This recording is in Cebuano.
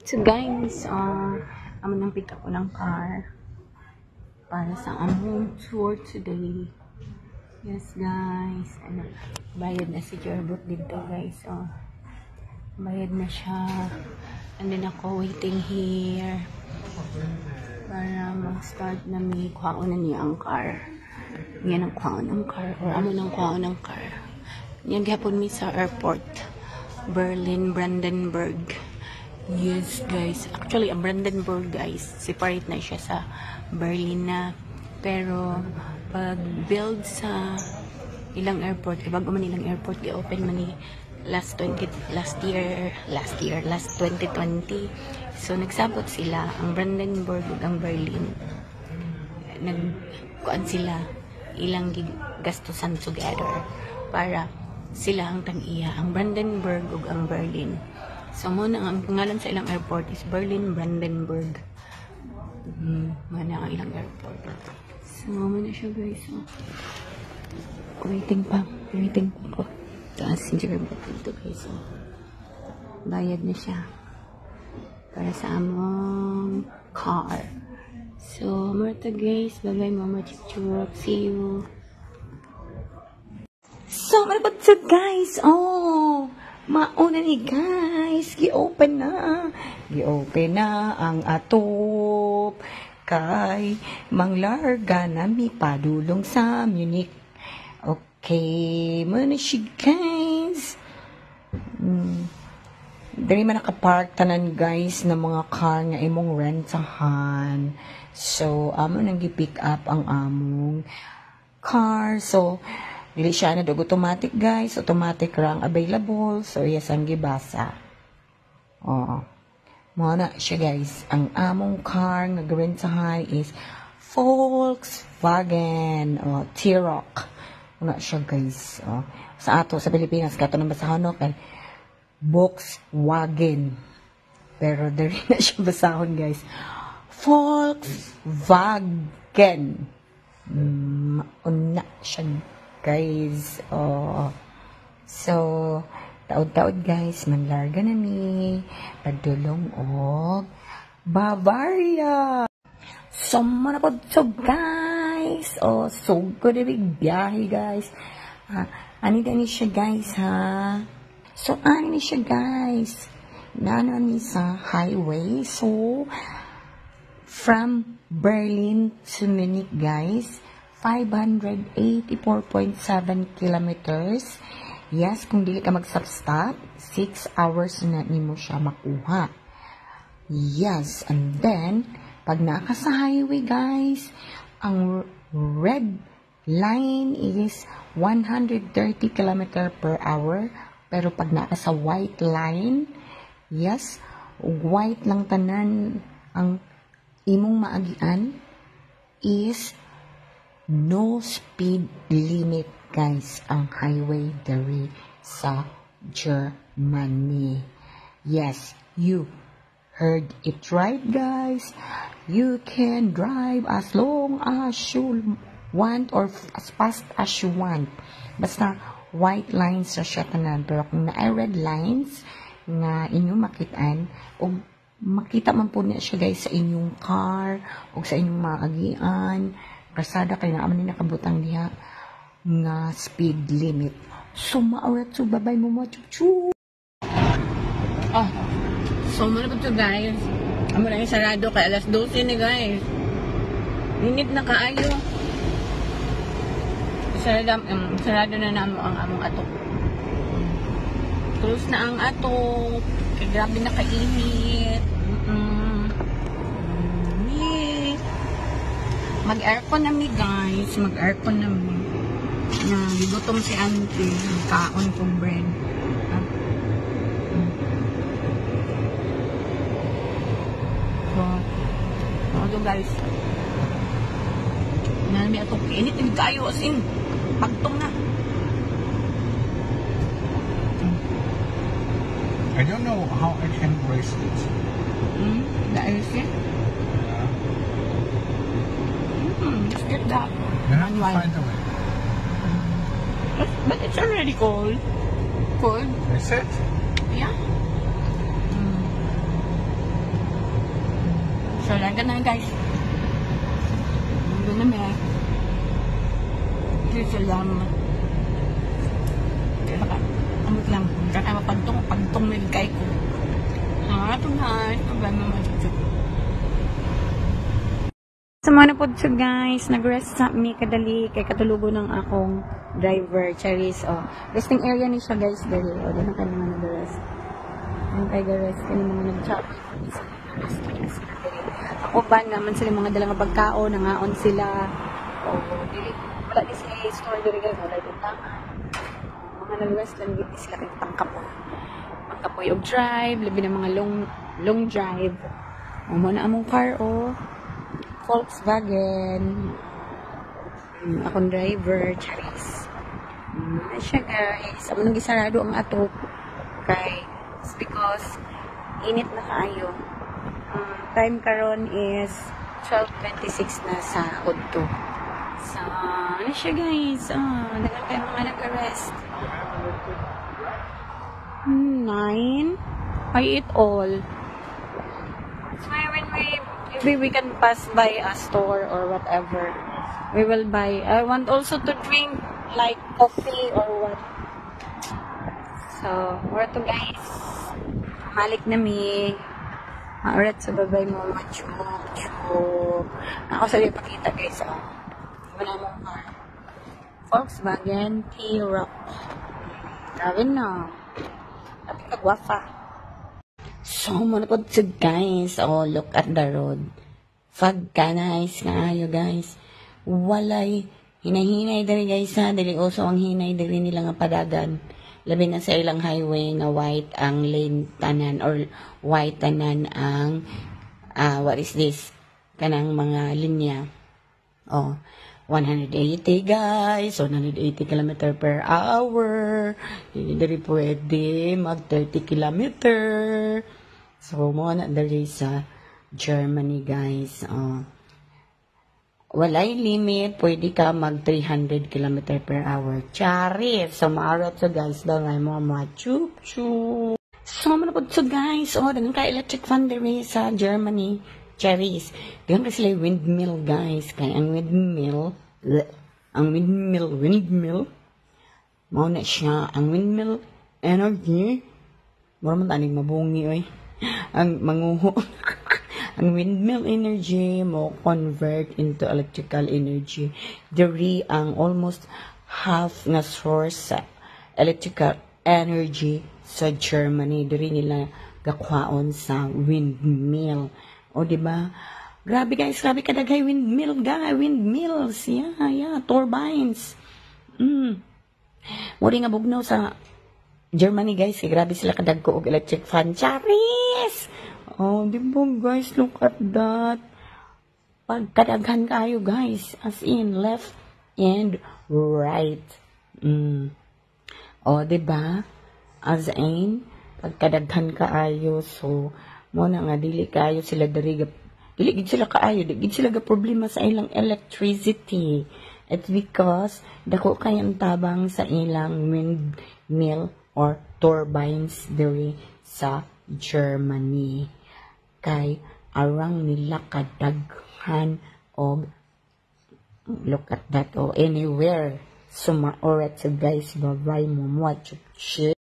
So guys, amo nang pick up ko ng car para sa among tour today. Yes guys, ano, bayad na si Jerbot dito, guys. Oh. Bayad na siya. And then ako waiting here para mag-start na mi, kuhaon na niya ang car. Yan ang kuhaon ang car or amo nang kuhaon ang car. Yan gihapon mi sa airport. Berlin Brandenburg. Yes, guys. Actually, ang Brandenburg, guys, separate na siya sa Berlin na. Pero, pag build sa ilang airport, kay bago man ilang airport, gi-open man ni last 20, last year, last 2020. So, nagsabot sila, ang Brandenburg ug ang Berlin. Nag, kuan sila, ilang gastusan together para sila ang tag-iya, ang Brandenburg ug ang Berlin. So, mo na ang pangalan sa ilang airport is Berlin Brandenburg. Mo na ang ilang airport. So, mo na siya, guys. So, waiting pa. Waiting pa ko. Taas si Jerbot dito, guys. So, bayad na siya para sa among car. So, mao to, guys. Bye-bye, Mama Chuk. See you. So, ano ba to, guys? Oh, mauna ni, guys. Gi-open na. Gi-open na ang atop. Kay manglarga na mi padulong sa Munich. Okay, mao na siya, guys. Diri man nakapark tanan, guys, ng mga car nga imong rentahan. So, amo nang gi-pick up ang among car. So, dili siya na dog automatic, guys. Automatic ra ang available. So, yes, ang gibasa. Oo. Mao na siya, guys. Ang among car nga girentahan is Volkswagen, o T-Roc. Mao na siya, guys. Oh. Sa ato sa Pilipinas kato nang basahon, no, kay Volkswagen. Pero diri na siya basahon, guys. Volkswagen. Una siya, guys. Oh. So, taod-taod, guys, manlarga na mi padulong og Bavaria. So, mao na po so, guys. Oh, so good big biyahe, guys. Ah, ani ni siya, guys, ha. So, ani ni siya, guys. Nana ni sa highway. So, from Berlin to Munich, guys, 584.7 kilometers. Yes, kung dili ka mag-stop, 6 hours na nimo siya makuha. Yes, and then, pag naka sa highway, guys, ang red line is 130 km per hour. Pero pag naka sa white line, yes, white lang tanan ang imong maagian is no speed limit, guys, ang highway diri sa Germany. Yes, you heard it right, guys. You can drive as long as you want or as fast as you want. Basta white lines sa siya tanan. Pero kung naay red lines nga inyong makitaan, o makita man po niya siya, guys, sa inyong car o sa inyong mga agian, kasada kay naa man ni nakabutang diha nga speed limit. So, mao ra to. Bye-bye, Mama Chuchu. Oh, so mao na po to, guys. Amo na yung sarado kay alas 12 ni, guys. Init na kaayo. Sarado na namo ang among atok. Close na ang atok. Kay grabe na kainit. Mag-aircon na mi, guys. Mag-aircon na mi. Na gigutom si auntie. Kaon kong bread. Ah. So, ano guys. Nami atong init din kayo, as in pagtong na. I don't know how I can raise it. The AC? Yeah. Just get that. You have to Manual. Find a way. But it's already cold. Cold? Is it? Yeah. Dagan na, guys. Nandun na may. Salamat. Baka, amot lang. Kaya mapagtong, pagtong nilkay ko. Ah, ito guys. Bye, mama. Sa mga na po guys, nag-rest sa mi kadali kay katulogo ng akong driver, Charis. Oh, resting area ni siya, guys, dali. Oh, dili kayo mga nag-rest. Ang kay rest kani mga nag-chat. Ako ba naman sila mga dalang pagkaon, nangaon sila. Oh, dili wala ni sila store diri, guys, wala tangan. Mga nag-rest lang gid sila kay pangkapoy. Pangkapoy og drive, labi na mga long long drive. Oh, mo na among car, oh. Volkswagen. Akong driver, Charis. Na siya, guys. Amo nang gisarado ang ato kay it's because init na kaayo. Time karon is 12:26 na sa udto. So, ano siya, guys? Oh, daghan kayo mga nag-rest. 9. I eat all. That's why when we maybe we can pass by a store or whatever, we will buy. I want also to drink like coffee or what. So, where to, guys? Malik na mi. Alright, so bye-bye mo. Chup, chup. Ako sa ipakita, guys. Oh. Wala mong car. Volkswagen T-Roc. Grabe na. Sabi ka, guwafa. So, muna po guys. Oh, look at the road. Fog ka, nice kaayo, guys. Walay hinay-hinay diri, guys, ha. Dili uso ang hinay diri nila nga padagan. Labi na sa ilang highway nga white ang lane tanan or white tanan ang what is this? Kanang mga linya. Oh, 180, guys, 180 kilometer per hour. Hindi diri pwede mag 30 kilometer. So, mo na diri sa Germany, guys. Oh. Walay limit, pwede ka mag 300 kilometer per hour. Charis! So, maarot so guys, bye mo mga chup chup. So, mo na po so guys, oh, daghan ka electric fan diri sa Germany. Cherries. Daghan ka sila windmill, guys. Kaya ang windmill, bleh, ang windmill, windmill, mao na siya, ang windmill energy. Mura man tanig mabungi, oy. Ang manguho. Ang windmill energy mo convert into electrical energy. Diri ang almost half nga source sa electrical energy sa Germany. Diri nila gakwaon sa windmill. O, di ba? Grabe, guys, grabe kadaghay windmill, guys, windmills. Yeah, turbines. Muri nga bugnaw sa Germany, guys, kay grabe sila kadagko og electric fan. Charis! Oh, di ba, guys, look at that. Pagkadaghan kayo, guys, as in left and right. Oh, di ba? As in, pagkadaghan kaayo, so mo na nga dili kaayo sila diri dili gid sila kaayo, di gid sila ga problema sa ilang electricity. It's because dako kay ang tabang sa ilang windmill or turbines diri sa Germany. Kay arang nila kadaghan og, look at that, oh, anywhere. Suma, alright, so guys, bye bye mo. Watch.